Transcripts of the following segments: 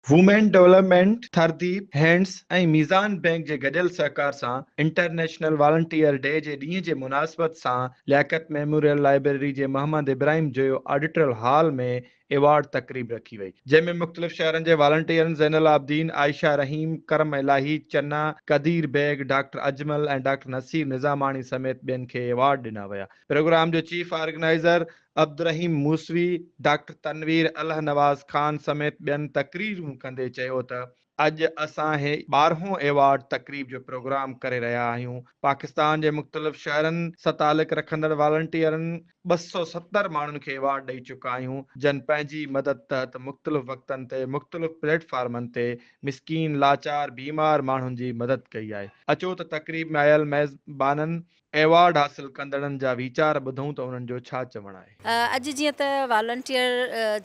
Women development, Thardeep, hands ۽ Meezan bank جي گڏيل سهڪار سان انٽرنيشنل والنٽيئر ڊي جي ڏينهن جي مناسبت سان لياقت ميموريل لائبريري جي محمد ابراهيم جويو آڊيٽرل هال ۾ ايوارڊ تقريب رکي وئي جنهن ۾ مختلف شهرن جي والنٽيئرن زين العابدين، عائشه رحيم، ڪرم الاهي، چنا، قدير بيگ، ڊاڪٽر اجمل ۽ ڊاڪٽر نصير نظاماڻي سميت ٻين کي ايوارڊ ڏنا ويا. پروگرام جو chief organizer Abdulrahim Musavi, doctor Tanveer Alhnawaz Khan سميت ٻين تقريرون ڪندي چيو ته اڄ اسان هي ٻارهون ايوارڊ تقريب جو پروگرام ڪري رهيا آهيون، پاڪستان جي مختلف شهرن سان تعلق رکندڙ والنٽيئرن 270 ماڻهن کي ايوارڊ ڏئي چڪا آهيون جن پنهنجي مدد تحت مختلف وقتن تي مختلف پليٽ فارمن تي مسڪين، لاچار، بيمار ماڻهن جي مدد ڪئي آهي. اچو ته تقريب ۾ آيل ميزبانن ايوارڊ حاصل ڪندڙن جا ويچار ٻڌون ته انهن جو ڇا چوڻ آهي. اڄ جيئن ته والنٽيئر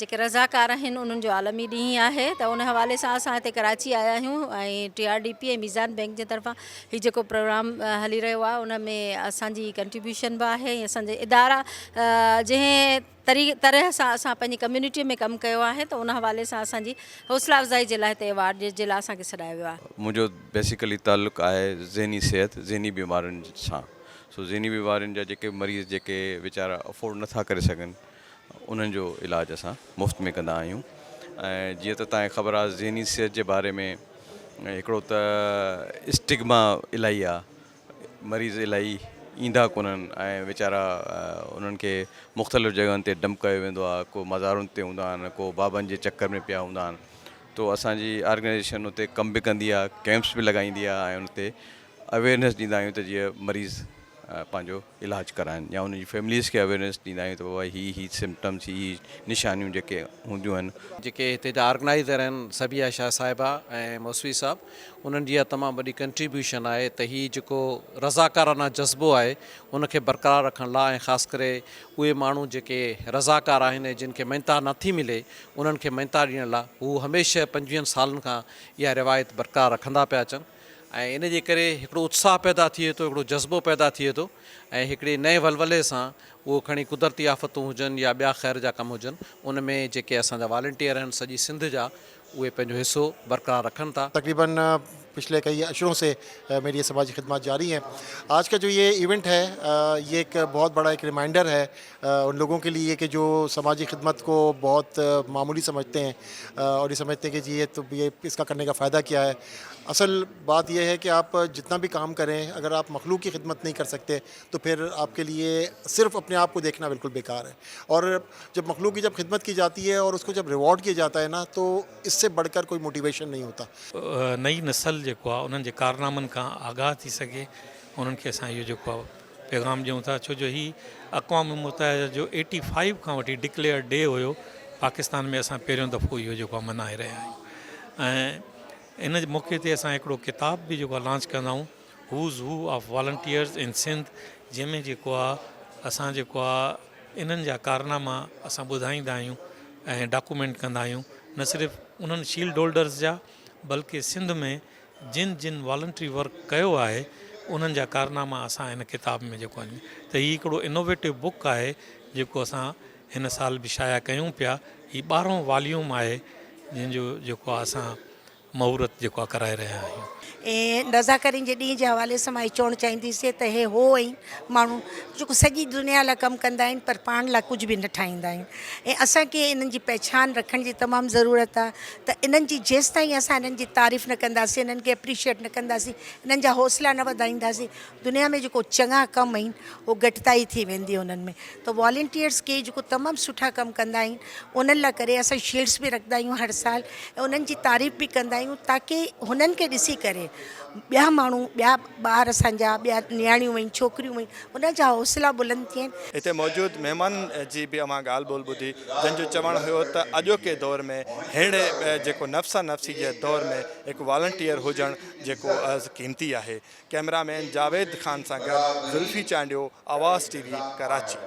جيڪي رضاڪار آهن انهن جو عالمي ڏينهن آهي ته ان حوالي سان اسان هتي ڪراچي آيا آهيون ۽ T R D P ۽ Meezan bank جي طرفان هي جيڪو پروگرام هلي رهيو آهي ان ۾ اسان جي ڪنٽريبيوشن به آهي ۽ اسان جي ادارا جنهن طرح سان اسان پنهنجي ڪميونٽي ۾ ڪم ڪيو آهي ته ان حوالي سان اسان جي حوصلا افزائي جي لاء هتي ايوارڊ جي لاء اسان کي سڏايو ويو آهي. منهنجو بيسيڪلي تعلق آهي ذهني صحت ذهني بيمارين سان سو ذهني بيمارين جا جيڪي مريض جيڪي ويچارا افورڊ نٿا ڪري سگهن انهن جو علاج اسان مفت ۾ ڪندا آهيون ۽ جيئن ته توهان کي خبر آهي ذهني صحت جي باري ۾ هڪڙو ته اسٽگما الاهي آهي مريض الاهي ايندا ڪونهن ۽ ويچارا انهن کي مختلف جڳهن تي ڊمپ ڪيو ويندو آهي ڪو مزارن تي هوندا آهن ڪو بابن جي چڪر ۾ پيا هوندا آهن تو اسان جي آرگنائيزيشن اتي ڪم به ڪندي آهي ڪيمپس به لڳائيندي آهي ۽ ان تي اويئرنيس ڏيندا آهيون ته جيئن مريض پنهنجو علاج ڪرائن يا انهن جي فيمليز کي اويئرنيس ڏيندا آهيون ته بابا هي هي سمپٽمس هي هي نشانيون جيڪي هونديون آهن. جيڪي هتي جا آرگنائيزر آهن صبيحه شاهه صاحبه ۽ موسوي صاحب انهن جي اها تمام وڏي ڪنٽريبيوشن آهي ته هي جيڪو رضاڪارانه جذبو آهي ان کي برقرار رکڻ لا ۽ خاص ڪري اهي ماڻهو جيڪي رضاڪار آهن ۽ جن کي مڃتا نه ٿي ملي انهن کي مڃتا ڏيڻ لا هو هميشه پنجويهن سالن کان اها روايت برقرار رکندا پيا اچن ۽ ان جي ڪري هڪڙو اتساهه پيدا ٿئي ٿو هڪڙو جذبو پيدا ٿئي ٿو ۽ هڪڙي نئين ولولي سان اهو کڻي قدرتي آفتون هجن يا ٻيا خير جا ڪم هجن ان ۾ جيڪي اسان جا والنٽيئر آهن سڄي سنڌ جا اهي پنهنجو حصو برقرار رکن ٿا. تقريباً پڇلي ڪئي عشرون سي ميري يي سماجي خدمات جاري هين آج ڪا جو يي ايونٽ هي يي ايڪ بهت بڙا ايڪ ريمائنڊر هي ان لوگون ڪي ليي ڪي جو سماجي خدمت ڪو بهت معمولي سمجهتي هين اور يي سمجهتي هين ڪي جي يي تو يي اس ڪا ڪرني ڪا فائده ڪيا هي اصل بات يي هي ڪي آپ جتنا بهي ڪام ڪرين اگر آپ مخلوق ڪي خدمت نهين ڪر سڪتي تو پهر آپ ڪي ليي صرف اپني آپ ڪو ديکهنا بلڪل بيڪار هي اور جب مخلوق ڪي جب خدمت ڪي جاتي هي اور اس ڪو جب ريوارڊ ڪيا جاتا هي نا تو اس سي بڙهه ڪر ڪوئي موٽيويشن نهين هوتا. نئين نسل جيڪو آهي انهن جي ڪارنامن کان آگاهه ٿي سگهي انهن کي اسان اهو جيڪو آهي پيغام ڏيون ٿا ڇو جو هي اقوام متحده جو ايٽي فائيو کان وٺي ڊڪليئرڊ ڊي هيو پاڪستان ۾ اسان پهريون دفعو اهو جيڪو آهي منائي رهيا آهيون ۽ ان موقعي تي اسان هڪڙو ڪتاب به جيڪو آهي لانچ ڪندا آهيون who's who of volunteers in Sindh جنهن ۾ جيڪو آ اسان جيڪو آ انهن جا ڪارناما اسان ٻڌائيندا آهيون ۽ ڊاڪومينٽ ڪندا آهيون نه صرف انهن شيلڊ هولڊرز جا بلڪه سنڌ ۾ جن جن والنٽري ورڪ ڪيو آهي انهن جا ڪارناما اسان هن ڪتاب ۾ جيڪو آهن ته هي هڪڙو انوويٽو بڪ آهي جيڪو اسان هن سال به شايع ڪيون پيا هي ٻارهون واليوم آهي جنهن جو جيڪو آ اسان مهورت جيڪو آ ڪرائي رهيا آهيون. ۽ رضاڪارين جي ڏينهن جي حوالي سان مان هي چوڻ چاهينديس ته هي هو آهن ماڻهو جيڪو سڄي دنيا لاء ڪم ڪندا آهن پر پاڻ لاء ڪجهه به نه ٺاهيندا آهن ۽ اسان کي انهن جي پهچان رکڻ جي تمام ضرورت آهي ته انهن جي جيستائين اسان انهن جي تعريف نه ڪنداسين انهن کي اپريشيئيٽ نه ڪنداسين انهن جا حوصلا نه وڌائينداسين دنيا ۾ جيڪو چڱا ڪم آهن اهو گهٽتائي ٿي ويندي انهن ۾ ته والنٽيئرس کي جيڪو تمام سٺا ڪم ڪندا آهن انهن لاء ڪري اسان شيلڊس به رکندا آهيون هر سال ۽ انهن جي تعريف به ڪندا آهيون تاڪي هنن کي ڏسي ڪري ٻيا ماڻهو ٻيا ٻار اسان جا ٻيا نياڻيون آهن ڇوڪريون آهن انهن جا حوصلا بلند ٿين. هتي موجود مهمانن جي به اوهان ڳالهه ٻولهه ٻڌي جن جو چوڻ هيو ته اڄوڪي دور ۾ ههڙي جيڪو نفسا نفسي جي دور ۾ هڪ والنٽيئر هجڻ جيڪو قيمتي آهي. ڪئميرا مين جاويد خان سان گڏ زلفي چانڊيو، آواز ٽي وي، ڪراچي.